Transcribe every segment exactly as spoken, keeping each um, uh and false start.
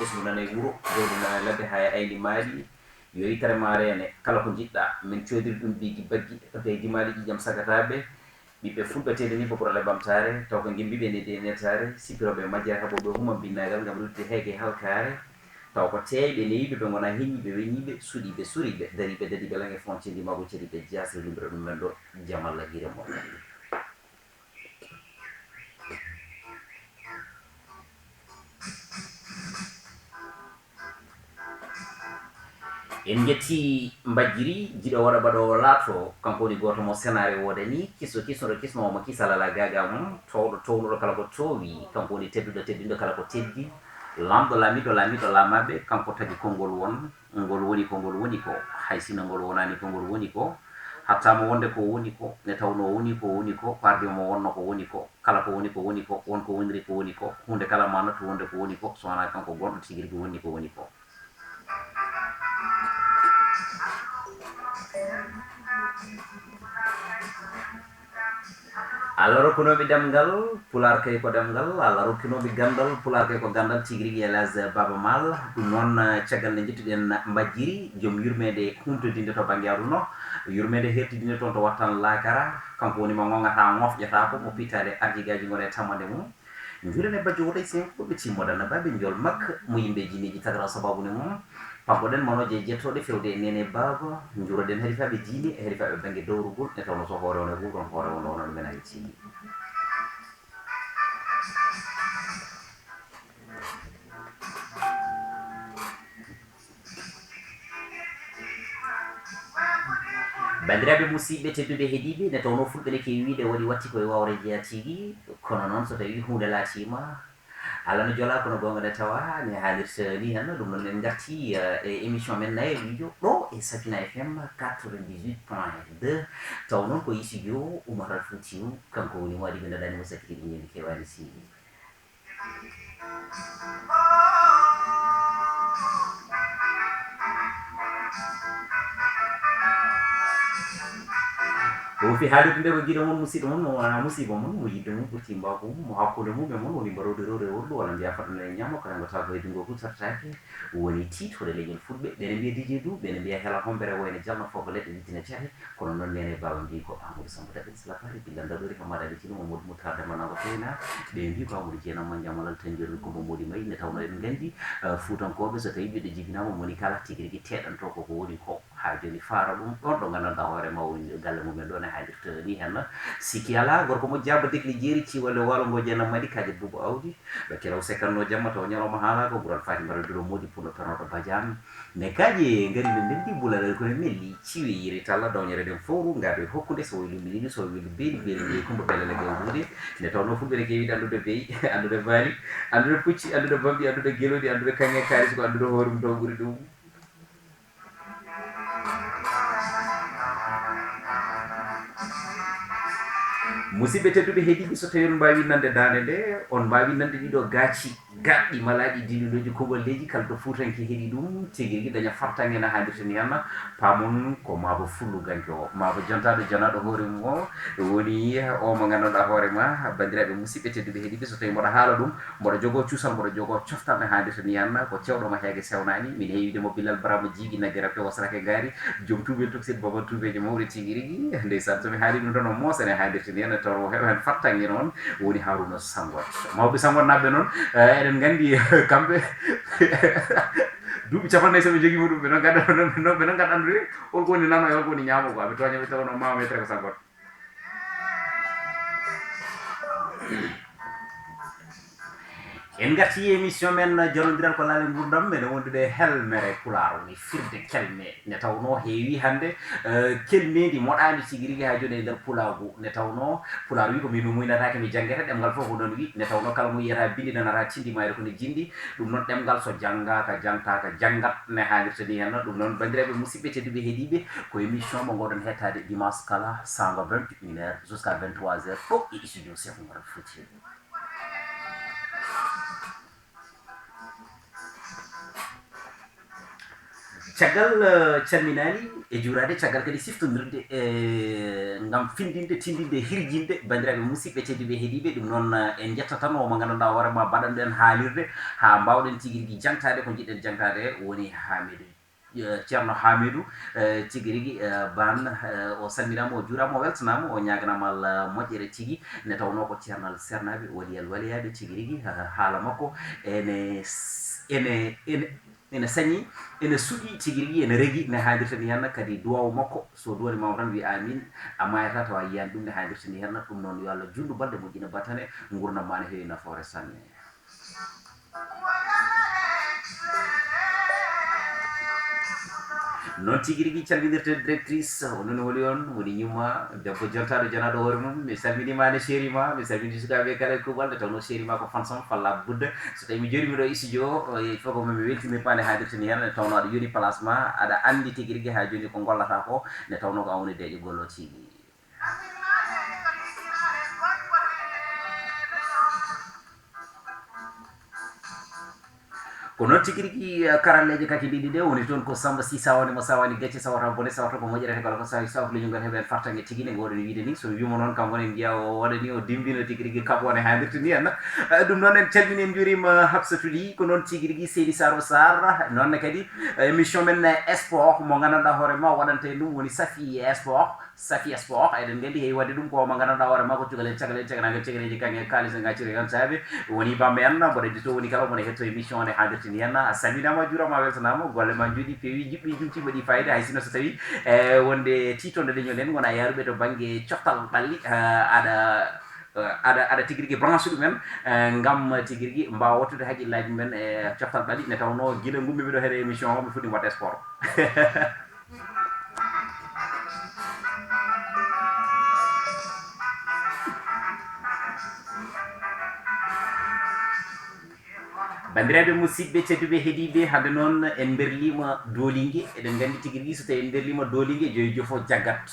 Ɓesngu nana e wuro, jawdi nana e ladde, haa e ayndi maaɗi. Yo itere ma reene, kala ko njiɗɗa, min coodiri ɗum biggi baggi, e pati e dimaali ƴiiƴam sagataaɓe. Ɓiɓɓe fulɓe teede ni ko ɓurale ɓamtaare, taw ko ngimbiiɓe nde ɗe netaare, sippirooɓe majjere haɓooɓe huma binnaagal ngam rutde heege halkaare. Taw ko teeyɓe newiiɓe, ɓe ngona heññiiɓe weñiiɓe, suɗiiɓe suriiɓe, dariiɓe dadiiɓe laŋe foncedi mago ceriiɓe jaasre lumbira ɗum men ɗo jamalla hiire mo. En njetti Mbajjiri, jiɗo waɗa baɗo laato, kanko woni gooto mo senaare woodani, kiso kisnoɗo kisno mo kisal alaa gaaga mum, towɗo townuɗo kala ko toowi, kanko woni tedduɗo teddinɗo kala ko teddi, laamɗo laamiiɗo laamiiɗo laamaaɓe, kanko tagi konngol won, ngol woni ko ngol woni ko, hay sinno ngol wonaani ko ngol woni ko, hattaama wonde ko woni ko, nde tawnoo woni ko woni ko, ko ardii mo wonno ko woni ko, kala ko woni ko woni ko, won ko woniri ko woni ko, huunde kala maanatu wonde ko woni ko, so wonaa kanko gonɗo tigi rigi woni ko woni ko. Allah rokkunoomi ɗemngal, Pulaar kay ko ɗemngal, Allah rokkinoomi ganndal, Pulaar kay ko ganndal, tigi rigi, El Hadj Baaba Maal. Ɗum noon, eh, caggal nde njettuɗen Mbajjiri, joom yurmeende humtodinde to bannge aduna, yurmeende hertidinde toon to wattan laakara, kanko woni mo ŋoŋataa, ŋofƴataa ko, mo pittaade arjigaaji ngoni e tamande mum. Njuuren e bajjo Wotay Senko, ɓe timmoɗan baaɓe njool makka, mo yimɓe jineeji tagra sababu ne mum. Pampoɗen manooje e jettooɗe fewde e neene baaba, njuuroɗen halifaaɓe diine e halifaaɓe bannge dowrugol, nde tawnoo so hoore won e wuuron, hoore won wonano men Ayiti. Banndiraaɓe musidɓe tedduɓe heɗiiɓe, nde tawnoo fulɓe ne keewi wiide waɗi watti koye wawre jeyaa tigi, kono noon so tawii huunde laatiima, Allah no jolaa kono goonga ne tawa, ne haalirta ni henno. Ɗum noon en ngarti, eh, e émission men nayeejo ɗo e Safina F M quatre-vingt-dix-huit point deux, taw noon ko e studio Oumar Al Foutiyou, kanko woni mo waɗi ɓe ndaɗani mo sakkitii ɗum ñande kewaani si. O fi haalirde nde ko giɗo mon, musiɗɗo mon, mo wona musiba mon, mo yidde mum ɓurti mbaaw mum, mo hakkunde mum e mon woni mbarodi rewre wordu, walla mbiya fadana e ñaamo, kala ngo tago e junngo fu tartake, woni tiitore leñol fulɓe. Ɓe ne mbiya D J Dou, ɓe ne mbiya hela hombere, wayno jalno fof ko leɗɗe wittina cate. Kono noon, neene baaba mbiyi ko Amadou Samba Daɓɓe Sila Paari, Billa Ndaɗori, Hammada Ali Tino, Mamadou Moutar Demba Nango Feyna, ɓe mbiyi ko Amadou Jeena Manjang Malal Tanjori Kumba Modi Mayi. Nde tawnoo eɗen nganndi, eh, Fuutankooɓe, so tawii ɓiɗɗo jibinaama, moni kala tigi rigi teɗantoo ko ko woni ko. Haa jooni faara ɗum ɗoon ɗo nganndanɗaa hoore ma woni galle mum en ɗo ne haalirta ni heen. Sikki alaa, gorko mo jaaba dekli jeeri ciwale waalo ngo jeena mbaɗi kaaƴe buubo awdi. Ɗo kelaw sekkatnoo jamma taw ñalawma haalaaka, ɓural faati mbaɗa duro moodi pullo pernoɗo bajaan. Ne kaaƴe ngari no ndendi bulal ko ne melli, ciwe yiri talla dawñere ɗen fowru, ngaado e hokkude, so wayi lumbi limi, so wayi lumbi beeli, beeli lumbi kumba beele leggal duude. Nde tawnoo fulɓe ne keewi anndude beyi, anndude baali, anndude pucci, anndude bambi, anndude gelooɗi, anndude kaŋŋe kaalis ko anndude hoore mum taw ɓuri ɗum. Musidɓe tedduɓe heɗiiɓe, so tawii on mbaawi nande daande nde, on mbaawi nande ɗiɗo gaaci gaɗɗi malaaɗi dilluɗooji kumballeeji, kala to fuutanke heɗii ɗum, tigi rigi daña fartaŋŋe no haanirta ni. Hanna paamon ko maabo fulluganke o, maabo jontaaɗo jonaaɗo hoore mum o, woni o mo nganndanɗaa hoore ma. Banndiraaɓe musidɓe tedduɓe heɗiiɓe, so tawii mboɗo haala ɗum, mboɗo jogoo cuusal, mboɗo jogoo coftal no haanirta ni. Hanna ko cewɗo mo heege sewnaani, min heewide mo Bilal Barama Jiigi Nagge Rappe o Sarake Ngaari, joom tuubel tokosel baba tuubeejo mawɗo tigi rigi. Ndeysaan, so mi haali ɗum tan o moosa ne haanirta ni. Hanna taw o heɓa heen fartaŋŋe noon, woni Haruna Sangot. Mawɓe Sangot naɓɓe noon, eh, eɗen nganndi, kamɓe duuɓi capannayyi so ɓe njogiima ɗum, ɓe noon ngadda, ɓe noon ngadda anndude holko woni nano e holko woni ñaamo quoi. Ɓe tooña ɓe tawa noon maama mettere ko Sangot. En ngarti e émission men jonnondiral ko laale nguurndam, meɗen wondude e helmere pulaar, woni firde kelme. Nde tawnoo heewi hannde, eh, kelmeendi moɗaani tigi rigi haa jooni e nder pulaagu. Nde tawnoo pulaar wi ko mi muynataake, mi janngete, ɗemngal fof ko noon wi. Nde tawnoo kala mo yiyata binndi nanata cinndi mayre ko ne jinndi. Ɗum noon ɗemngal so janngaaka, jangtaaka, janngat ne haanirta ni heen. Ɗum noon banndiraaɓe musidɓe tedduɓe heɗiiɓe, ko émission mo ngoɗon hettaade dimanche kala saanga vingt et une heures jusqu'à vingt-trois heures ɗo e studio Cheikh Oumar Foutiyou. Caggal eh, calminaali e juuraade, caggal kadi siftondirde e ngam findinde, tindinde, hirjinde banndiraaɓe musidɓe tedduɓe heɗiiɓe. Ɗum noon eh, en njettat tan o mo nganndanɗaa hoore ma baɗanɗen haalirde haa mbaawɗen tigi rigi jangtaade ko njiɗɗen jangtaade, woni Hamidou, eh, Ceerno Hamidou eh, tigi rigi eh, Baan. Eh, o salminaama, o juuraama, o weltanaama, o ñaaganaama Allah moƴƴere tigi. Nde tawnoo ko ceernal seernaaɓe, waliyal waliyaaɓe tigi rigi. Eh, haala makko ene s- ene ene ene sañi, ene suuɗi tigi rigi, ene regi ne haadirta ni henna. Kadi duwaw makko, so duwani mama tan wi amin, a mayata tawa yiyani ɗum ne haadirta ni henna. Ɗum noon yo Allah junndu balɗe, moƴƴina battane, nguurndam ma ne heewi nafoore sanne. Noon tigi rigi calminirte directrice, o noni holi on, woni ñumma debbo jontaɗo, jonaɗo hoore mum. Mi salminima ne, chéri ma, mi salmini sukaaɓe kala e kuuɓal. Nde tawno chéri ma ko fansam falla budda. So tawi mi jooɗimi ɗo e studio, il faut que mi weltinir ma ne haadirta ni hen. Nde tawno aɗa yoni place ma, aɗa anndi tigi rigi haa jooni ko gollata ko. Nde tawno ko an woni deeƴo gollo tigi. Ko noon tigi rigi. Eh, karalleeje kadi ɗiɗi ɗe woni toon ko Samba Sy, sawani mo sawani gacce, sawata bone, sawata ko moƴƴere, te kala ko sawi sawata leñol ngal heɓen fartange tigi. Nde ngoɗen wiide ni, so wimo noon kam woni mbiya o waɗani o dimbino tigi rigi kaɓone haadirta ni henna. Eh, ɗum noon en calmini, en njuurima Hafsatou Ly. Ko noon tigi rigi, Seydi Saro Sarr. Noon ne kadi eh, émission men eh, sport mo nganndanɗaa hoore ma waɗante ɗum woni Safi Sport. Safi Sport, eɗen nganndi heewi waɗde ɗum ko mo nganndanɗaa hoore ma ko cukalel, cakalel, cakanagal, cakaleeji, kaŋŋe, kaalis, ngacciri, yon saabe. Woni bamɓe en, mboɗo eddi to woni kala, mboɗo hetto émission nde haadirta ni henna. A salminaama, a juuraama, a weltanaama, golle ma njooɗi, peewi, njuɓɓi, njumti, mbaɗi fayida, hay sinno so tawi eh, wonde tiitonde leñol en wona yaaruɓe to bannge coftal ɓalli. Eh, aɗa eh, aɗa aɗa tigi rigi branche ɗumen eh, ngam tigi rigi mbaawa wattude haqqillaaji mumen e coftal ɓalli. Nde tawno gila ngummi miɗo heɗe émission o, mi fuɗɗi waɗde sport. Banndiraaɓe musidɓe tedduɓe heɗiiɓe, hannde noon en mberliima Doolinge. Eɗen nganndi tigi rigi so tawi en mberliima Doolinge, joyi jofo jaggat.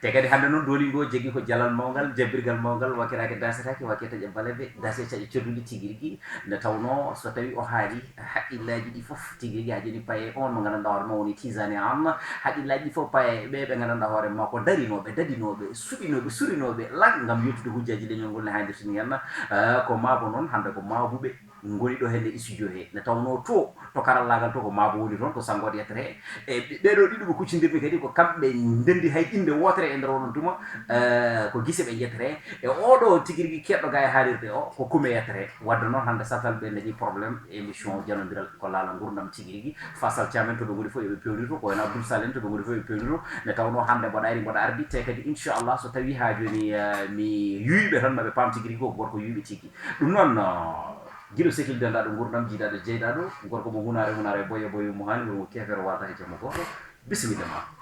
Te kadi hannde noon Doolingo jogii ko jalal mawngal, jabbirgal mawngal, wakkiraake dasetaake, wakkee taƴa baleɓe, dase caƴa coduli tigi rigi. Nde tawnoo so tawii o haali haqqillaaji ɗi fof tigi rigi, haa jooni paye on mo nganndanɗaa hoore ma woni tiisaani an. Haqqillaaji ɗi fof paye ɓe ɓe nganndanɗaa hoore ma ko darinooɓe, dadinooɓe, suɓinooɓe, surinooɓe lan ngam yottude hujjaaji leñol ngol ne haadirta ni henna. Eh, ko maabo noon hannde ko maabuɓe ngoni ɗo henne e studio he. Nde tawnoo to to karallaagal to ko maabo woni toon, ko sanngooɗe yettere he. E ɓe- ɓeeɗo ɗiɗo ɓe kuccindirmi kadi ko kamɓe ndenndi hay innde wootere e nder onon tuma. Eh, ko gise ɓe njettere he. E oɗo tigi rigi keɗɗo ga e haalirde o ko kume yettere he. Wadde noon hannde satal ɓe dañi problème émission janondiral ko laala ngurdam tigi rigi. Fasal camen to ɓe ngoni fof yoɓe pewnito, ko wayno Abdoul Sall en to ɓe ngoni fof yoɓe pewnito. Nde tawnoo hannde mboɗa ari mboɗa ardi, te kadi inchallah so tawi haa jooni eh, mi yuwiɓe tan maɓe paam tigi rigi ko gorko yuwiɓe tigi. Ɗum noon eh, Giɗo sekil dendaaɗo ngurdam, jiidaaɗo jeyɗaaɗo, gorko mo hunaare hunaare, boye boye mo haani, wuro mo keefeero waalata e jamma gooto. Bisimilla ma.